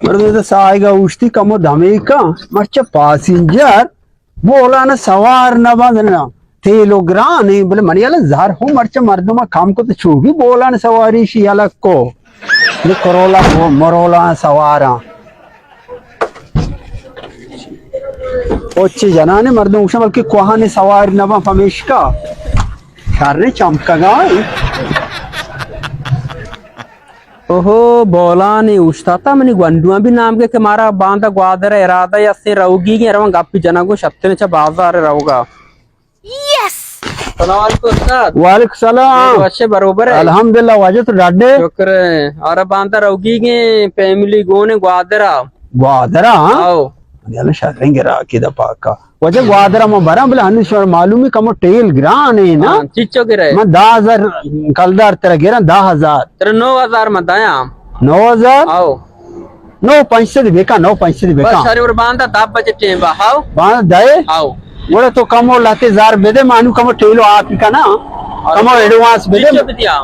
مردم تو ساہگا اوشتی کمو دمیکا، مرچا پاسنجر بولان سوار نہ بند نا۔ تیل و گران ایں، بلے منی حالا زر ہوں مرچا مردم کم کو تو چوبی بولان سواری شی الگ کو۔ یہ کرولا مرولا سواراں۔ او چی جنانے مردم گوشن بلکہ کوہانی سوار نہ باں پمیشکا۔ شر چمکگا ایں۔ اوہو، بولانی اوشتاتا منی گونڈواں بھی نام گے کہ مارا باندا گوادر ارادہ یا سے روگی گے روان گپی جنگو شتن چا بازار روگا۔ یس! سلام علیکم استاد۔ وعلیکم السلام۔ وشے بروبر ہے؟ الحمدللہ واجہ تو ڈاڈے۔ شکر ہے۔ اور باندا روگی گے فیملی گونے گوادرا۔ گوادرا، ہاں؟ آؤ۔ یعنی شریں گرا کی دا پاکا۔ واجہ گوادر ما براں، بلے ہنی شما معلومی کمو ٹیل گران ہے نا؟ ہاں، چیچو گرے؟ من دہ ہزار کلدار ترا گراں، دہ ہزار۔ ترا نو ہزار من دایاں۔ نو ہزار؟ آؤ۔ نو پنچ سد بکا، نو پنچ سد بکا۔ بس شری اور باندا دہ بجے ٹیم با، ہاؤ۔ باندا دے؟ آؤ۔ گڑا تو کمو لہتے زار بدے، مانو کمو ٹیلو آپ کنا۔ کمو ایڈوانس بدے۔ چیچو بدیا؟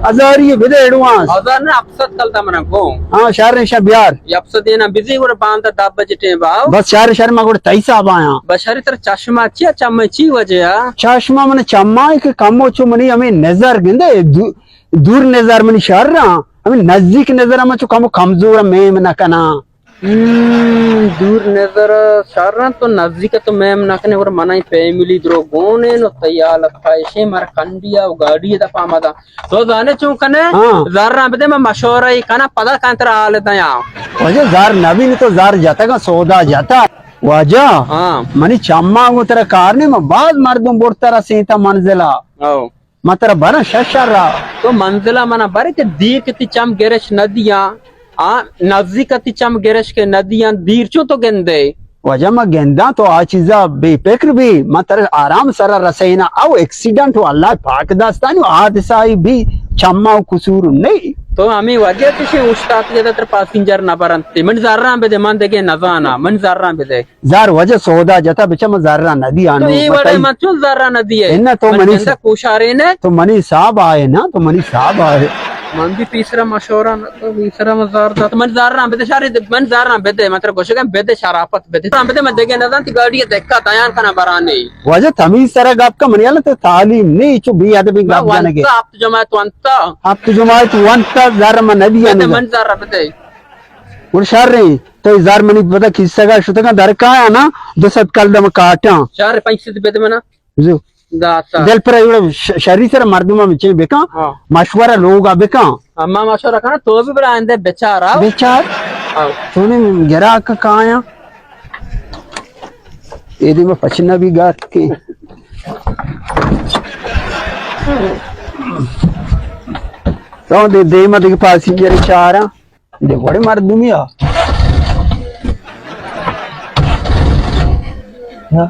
ہزار یہ بدے ایڈوانس۔ ہزار نہ، ہفت سد کلدار منا گو۔ ہاں، شر نشا بیار۔ ہفت سد دینا بزی گڑا باندا دہ بجے ٹیم با، ہاؤ۔ بس شر، شر ما گڑا تئی صاحب آیاں۔ بس شر تر چشمہ چیا، چمے چی وجہ ہے؟ چشمہ من چماں کہ کمو چو منی ہمیں نظر گندے، دو-، دور نظر منی شر رہا، ہمیں نزدیک نظر ہم چو کمو کمزور میم نہ کنا۔ ہم، دور نظر شر رہا تو نزدیک تو میم نہ کنے، اور منائی فیملی درو گونے نو تیال پایشے مر کنڈیا و گاڑی دا پامدا۔ تو زانے چون کنے؟ ہاں۔ زر رہا بدے، من مشورہ ہی کنا، پدا کن ترا حال دیاں۔ واجہ زر نبی نی تو زر جتگا سودا جتا۔ واجہ، ہاں۔ منی چماں گوں ترا کار نے، من باز مردم برتا رسینتا منزلا۔ او۔ من ترا براں شش شرا۔ تو منزلا منا بر کہ دیر کہ تی چم گرش ندیاں، آ، نزدیک تی چم گرش کہ ندیاں، دیر چون تو گندے؟ واجہ من گنداں تو آ چیزا بے فکر بی، من ترا آرام سرا رسیناں۔ او ایکسیڈنٹ و اللہ پاک دستانی و حادثہ ہی بی، چماں و قصور نہیں۔ تو ہمیں وجہ تشے اوشتات گدا تر پاسنجر نہ برنت۔ من زراں بدے، من دگے نزاناں، من زراں بدے۔ زر واجہ سودا جتا بچا، من زراں ندی تو آنو، اے وڑے بتائی۔ من چون زراں ندی ہے؟ انا تو من منی گندا س-، کوشارے نے۔ تو منی صاحب آئے نا، تو منی صاحب آئے۔ من بھی پیسرا مشورہ نہ تو پیسرا من زر دات۔ من زراں بدے شاری، من زراں بدے، من ترا گوشگا بدے شرافت بدے۔ زراں بدے، من دگے نزان تی گاڑی دکا دیان کنا برانے۔ واجہ تمیز سرا گپ کا، منی حالا تو تعلیم نہیں، چو بے ادبی گپ جنگے۔ وانتا ہفت جماعت وانتا۔ ہفت جماعت وانتا، زر من ندی بدے، آنو۔ من زراں بدے۔ گڑا شر ایں، تو اے زر منی پدا کیسگا شتگاں در کایاں نا، دو سد کلدار من کاٹاں۔ شر پنچ سد بدے منا۔ زو۔ داتا۔ دل پر ایوڑا ش-، شری سر مردم ہم چے بکاں، ہاں۔ مشورہ لوگا بکاں۔ اما مشورہ کنا تو بھی بڑا اندے بیچارہ۔ بیچار۔ ہاں۔ چونے گراک کایاں۔ اے دی میں پچنا بھی گات کے۔ تو دے، دے میں دیکھ پاسنجر چاراں۔ دے وڑے مردمی آ۔ ہاں۔